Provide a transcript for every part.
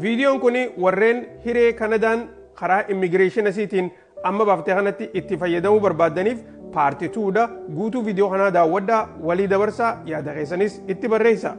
Viidiyoon kun warreen hiree Kanadaan karaa immigration asiitiin amma baaftee kanatti itti fayyadamuu barbaaddaniif part twodha. Guutuu viidiyoo kanaa daawwadhaa, walii dabarsaa, yaada keessanis itti barreessa.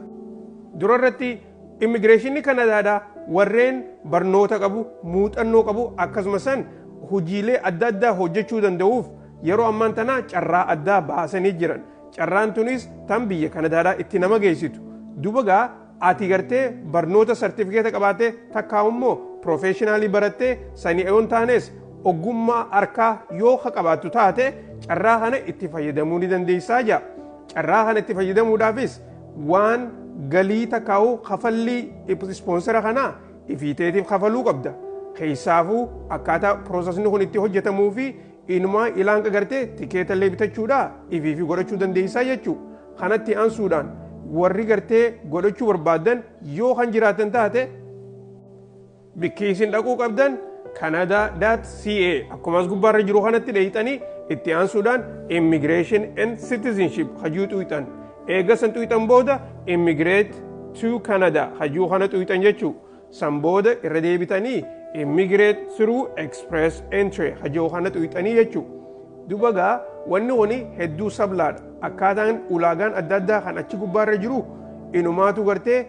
Dura irratti immigrationni Kanadaadha warreen barnoota qabu, muuxannoo qabu, akkasumas san hojiilee adda addaa hojjechuu danda'uuf yeroo ammaan tana carraa addaa baasanii jiran. Carraan tunis tan biyya Kanadaadhaa itti nama geessitu. Duba gaa ati gartee barnoota sartifikeeta qabaattee, takkaa immoo professionalii barattee, sanii yoon taanes ogummaa harkaa yoo ka qabaattu taate, carraa kana itti fayyadamuu ni dandeessaa jira. Carraa kana itti fayyadamuudhaafis waan galii takkaa'u kafallii sponsora kanaa ifiiteetiif kafaluu qabda. Keessaafuu akkaataa processni kun itti hojjetamuu fi inumaa ilaanqa gartee tikeeta illee bitachuudha ifiifi godhachuu dandeessaa jechuu. Kanatti aansuudhaan warri gartee godhachuu barbaadan yoo kan jiraatan taate, bikki isin dhaquu qabdan canada.ca akkuma as gubbaarra jiru kanatti dheeyxanii, itti aansuudhaan immigration and citizenship hajuu xuyxan. Eega san xuyxan booda immigrate to Canada hajuu kana xuyxan jechuu. San booda irra deebitanii immigrate through Express Entry hajuu kana xuyxanii jechuu. Duba gaa wanni kuni hedduu sablaadha. Akkaataan ulaagaan adda addaa kan achi gubbaarra jiru inumaatu gartee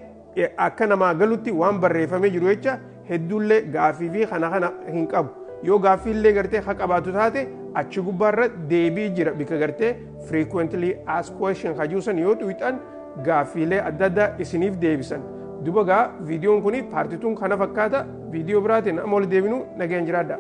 akka namaa galutti waan barreeffamee jiru jecha hedduullee gaaffii fi kana kana hin qabu. Yoo gaaffiillee gartee ha qabaatu taate, achi gubbaarra deebii jira. Bika gartee frequently asked question hajuu san yoo xuyxan, gaaffiilee adda addaa isiniif deebisan. Duba gaa viidiyoon kun part twon kana fakkaata. Viidiyoo biraatiin amma ol deebinu, nagayaan jiraadha.